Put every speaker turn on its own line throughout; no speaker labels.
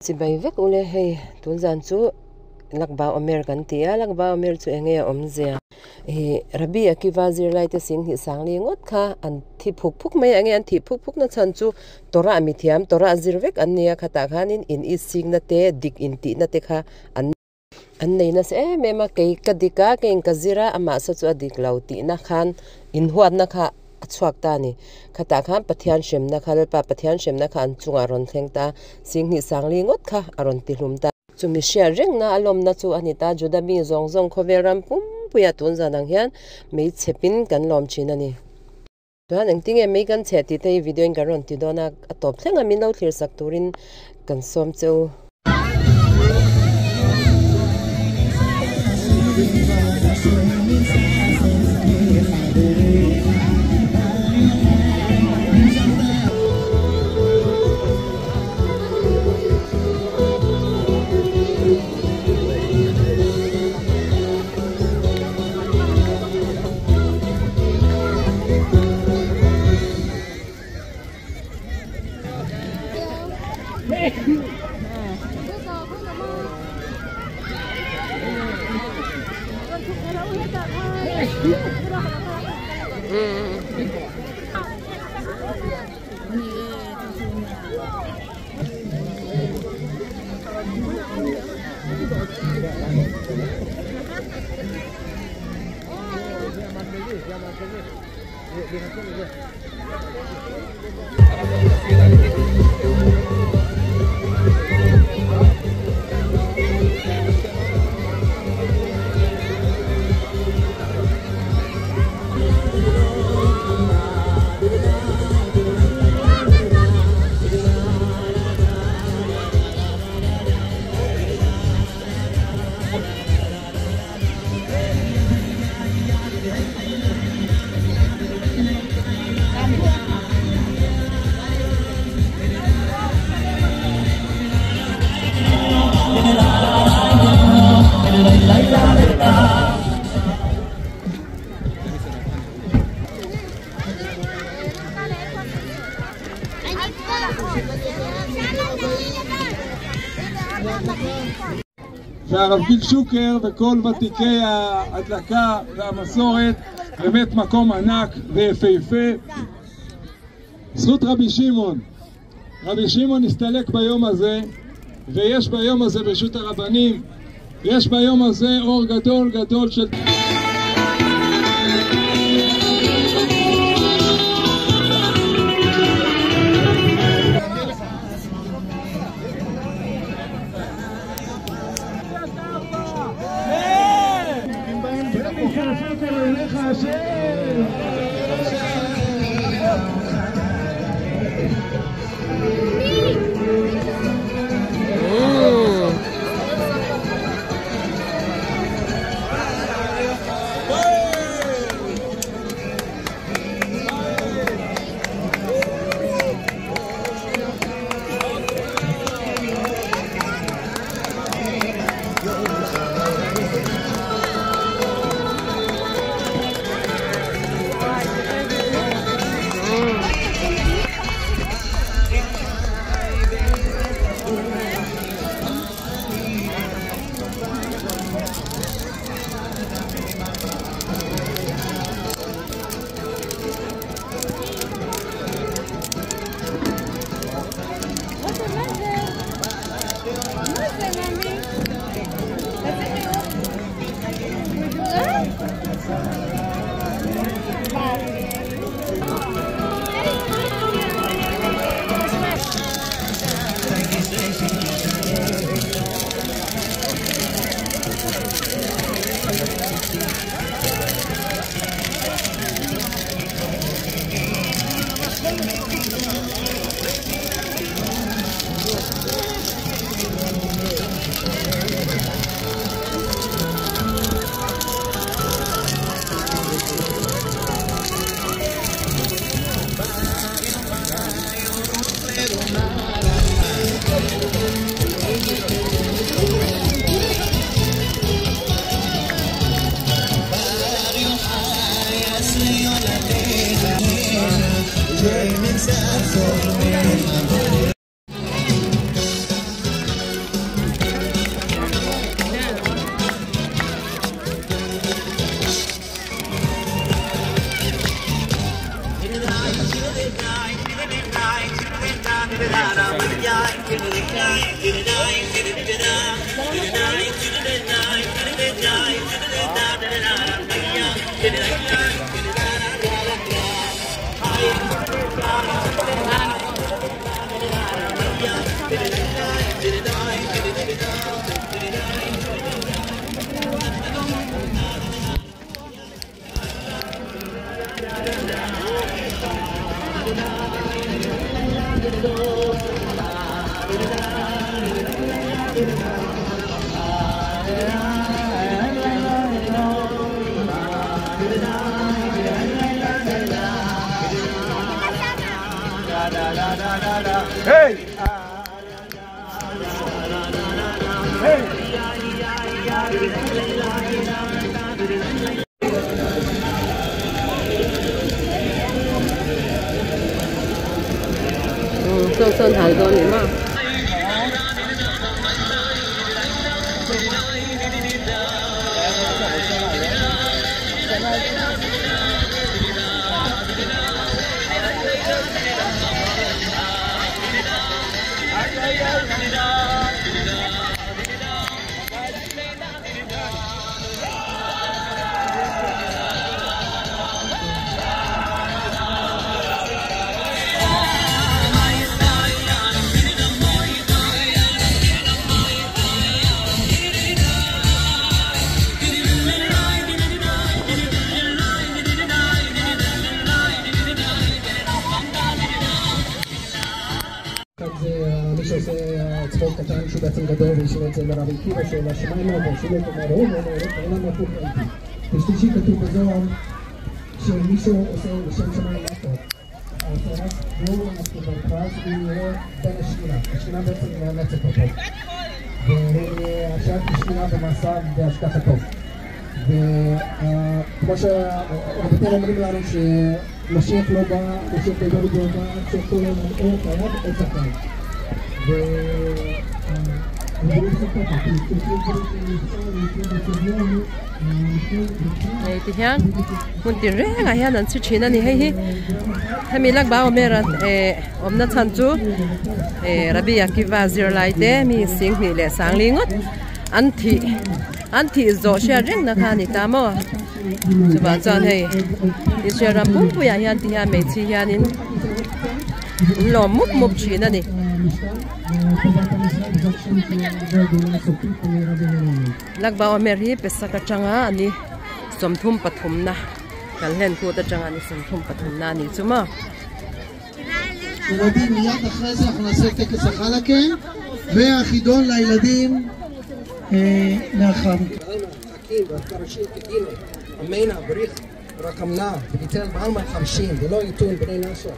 Chibai vek ule hei tun zan chu Lakba Omer kan ti a, Lakba Omer chu enge a awmzia? Ih Rabbi Akiva zirlai te sing hnih sang li ngawt kha an thi phuk phuk mai a, enge an thih phuk phuk na chhan chu Torah mithiam Torah zir vek an ni a, khatah khanin in isik na te dik intih na te kha an an nei nasa em em a, kei ka dik a keiin ka zir a amah saw chu a dik lo tihna khan inhuatna kha a chhuak ta a ni. Khatah khan Pathian hremna kha Lalpa Pathian hremna kha an chungah a rawn thleng ta a, Singhnih Sangli ngawt kha a rawn tihlum ta. Chumi hriat rengna a lawmna chu a ni ta, Juda mi zawng zawng khawvel ram pumpuiah tun zan ang hian mei chhepin kan lawm thin a ni. Chuan engtinge mei kan chheh tih te hi video in kan rawn ti dawn a, a tawp thleng a min lo thlir sak turin kan sawm che u.
והרב גיל שוקר וכל ותיקי ההדלקה והמסורת, באמת מקום ענק ויפהפה. זכות רבי שמעון, רבי שמעון הסתלק ביום הזה, ויש ביום הזה ברשות הרבנים, יש ביום הזה אור גדול גדול של...
Saw sawn hal dawn ni maw.
זה מי שעושה צחוק קטן שהוא בעצם גדול וישאיר את זה לרבי עקיבא שואל השמיים והשאיר אותו אומר הוא אומר העולם הפוך ראיתי. בשלישי כתוב בזוהר שמישהו עושה לשם שמיים לעשות. והוא אנחנו בפרס הוא יהיה בן השכינה. השכינה בעצם מאמצת אותו. והוא יהיה עכשיו השכינה במעשיו בהשגחתו. וכמו שרבותינו אומרים לנו שמשיח לא בא, משיח גדול לא בא עד שכל אור חייב או זכאי.
Hei ti hian hmun tin rengah hian an chhi thin a ni hei hi hemi lak bau mera eh awmna chhan chu eh Rabbi Akiva zirlai te mi singhnih leh sangli ngawt an thih an thih zawh hriat reng na kha a ni ta maw chuvang chuan hei Israel ram pumpuiah hian ti hian hmeichhe hianin an lawm mup mup thin a ni. Lag Ba Omer hi Pesach atanga a ni 33 na kan hlen kut atanga a ni 33 na a ni chu maw.
ילדים, מיד אחרי זה אנחנו נעשה טקס החלקה והחידון לילדים לאחר מכן. רקמנה וביטל בעלמא חרשים ולא ייתון בני נשא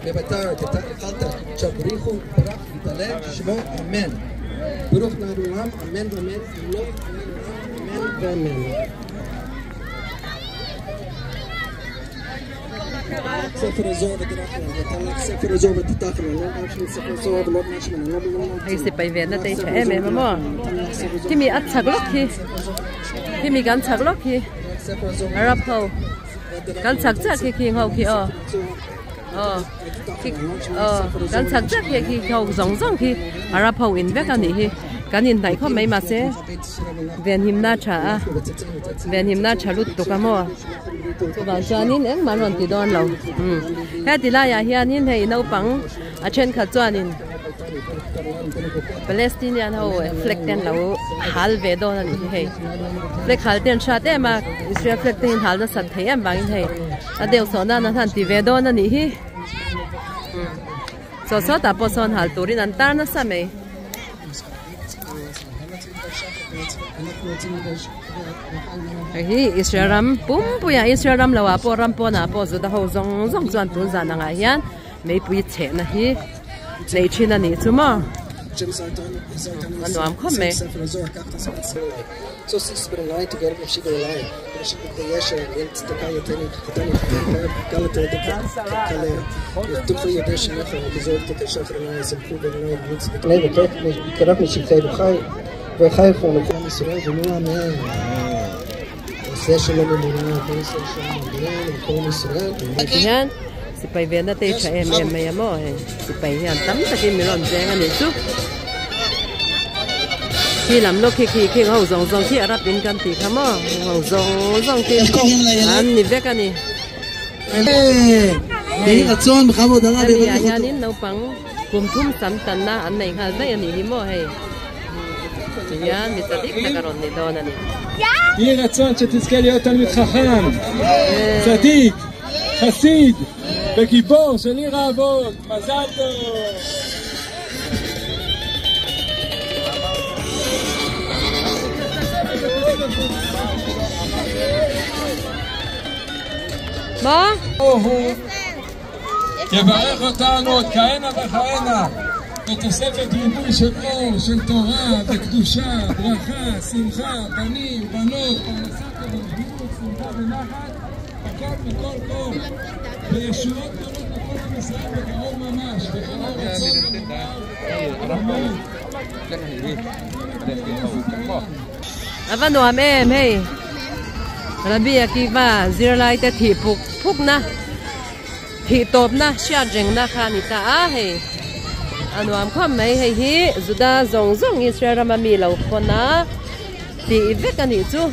בביתר תתחלת שבריחו ברח ויתעלה שמו אמן ברוך נא עולם אמן ואמן אם לא אמן ואמן. ספר הזוהר ותנחלן ותן לך ספר הזוהר ותתחלן לא נשמע ספר הזוהר ולא נשמע לא
Hei sipai ve na te tha em em a maw khimi a chak lawk hi khimi kan chak lawk hi Arab ho kan chak chiah khi khi ho khi aw aw khi aw kan chak chiah khi khi ho zawng zawng khi Arab ho in vek a nih hi kan inhnaih khawp mai mahse venhimna tha a venhimna tha lut tuk a maw chuvang chuanin engmah an rawn ti dawn lo umm heti laiah hianin hei naupang a thenkhat chuanin. Palestinian ho flag te an lo hal ve dawn a nih hi hei flag hal te an hrat em a Israel flag te hi an hal nasat thei em vangin hei a deuh sawh nan an han ti ve dawn a nih hi chaw sawtah pawh sawn hal turin an tar nasa mai. Hei hi Israel ram pumpuia Israel ram loah pawh ram pawnah pawh Juda ho zawng zawng chuan tun zan angah hian meipui chhehna hi nei thin a nih chu maw a nuam khawp mai. Heti hian sipai venna te hi tha em em mai a maw hei sipai hian tam takin min rawn veng a nih chu. Khi lam lawk khi khi khing ho zawng zawng khi Arab in kan tih kha maw heng ho zawng zawng khi an ni vek a ni. Hei hemi ah hianin naupang kum thum sam tanna an nei nghal daih a nih hi maw hei tihian mi chadik tak a rawn ni dawn a ni.
יהי רצון שתזכה להיות תלמיד חכם, צדיק, חסיד וגיבור של עיר האבות, מזל טוב!
מה?
יברך אותנו עוד כהנה וכהנה בתוספת ריבוי של אור, של תורה וקדושה, ברכה, שמחה, בנים, בנות, פרנסה טובה, בריאות, שמחה ונחת, הכל מכל כל, וישועות גדולות לכל עם ישראל בקרוב ממש, וכל הרצון אמן.
A va nuam em hei Rabbi Akiva zirlai te thih puk phuk na thih tawp na hriat reng na kha a ni ta a hei a nuam khawp mai hei hi Juda zawng zawng Israel rama mi lo pawn a tih vek a nih chu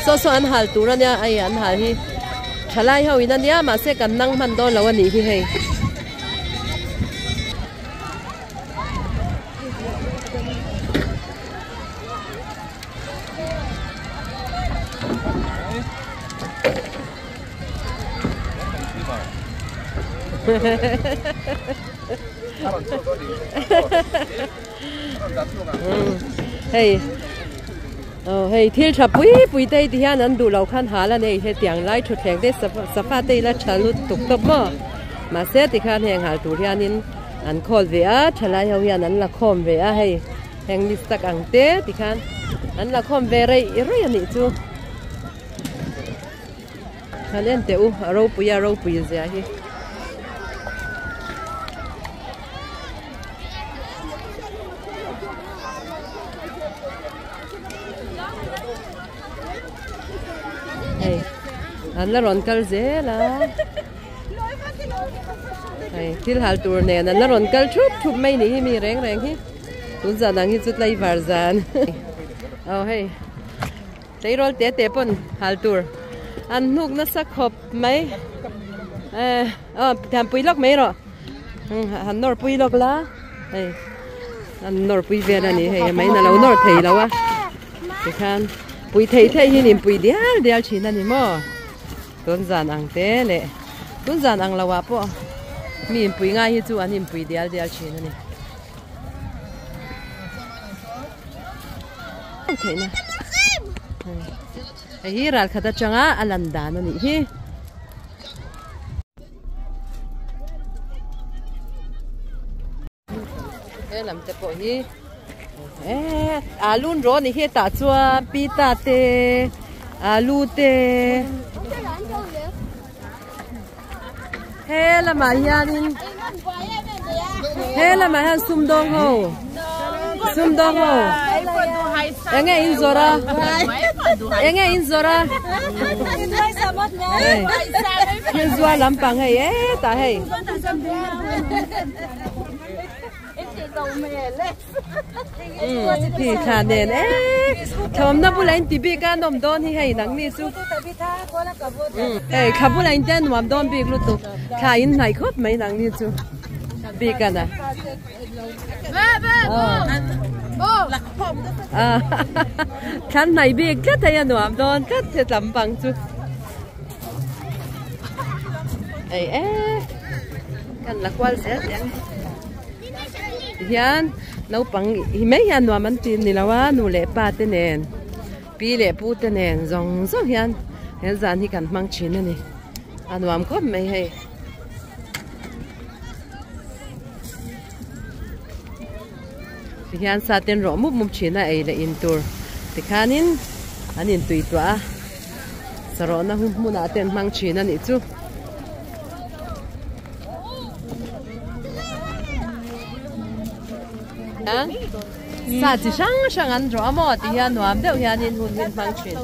saw saw an hal tur a nia hei an hal hi thalai ho in a nia mahse kan nang hman dawn lo a nih hi hei. Hei aw hei thil tha pui pui te ti hian an duh lo khan hal a nei hetiang lai thutthleng te safa te ila tha lut tuk tawp maw mahse tikhan heng hal tur hianin an khawl ve a thalai ho hian an la khawm ve a hei heng list tak ang te tikhan an la khawm ve rei rei a nih chu. Han en teh u a ropui a ropui zia hi. Hei an la rawn kal zel a hei thil hal tur nen an la rawn kal thup thup mai ni hi mi reng reng hi tun zan ang hi chu tlaivar zan aw hei. Tleirawl te te pawn hal tur an hnuk nasa khawp mai eh aw thiam pui lawk mai rawh han nawr pui lawk la hei an nawr pui vel a ni hei mai na lo nawr thei lo a tikhan pui thei thei hi nin pui dial dial thin a ni maw tun zan ang te leh tun zan ang lo ah pawh mi inpui ngai hi chu an inpui dial dial thin a ni. Theihna hei hi ral khat atanga a lan dan a nih hi. He lam te pawh hi eh alu an rawh a nih hi tah chuan pita te alu te he lamah hianin he lamah hian sumdawng ho sumdawng ho enge in zawrh a enge in zawrh a thil zuar lampang hei hetah hei. Khi thla nen e thawmna bulah in ti bik a nawm dawn hi hei nangni chu hei thla bulah in te nuam dawn bik lutuk thla in hnaih khawp mai nangni chu bik a na thla hnaih bik tlat hei a nuam dawn tlat he tlampang chu hei e kan la kual zel teh ang tihian naupang hi mai hian nuam an ti ni lo a nu leh pa te nen pi leh pu te nen zawng zawng hian he zan hi kan hmang thin a ni a nuam khawp mai hei. Tihian sa ten rawh mup mup thin a ei leh in tur tikhanin an intui tuah a sarawhna hmunah te an hmang thin a nih chu. Sa chi hrang hrang an rawh a maw ti hian nuam deuh hianin hun hi an hmang thin.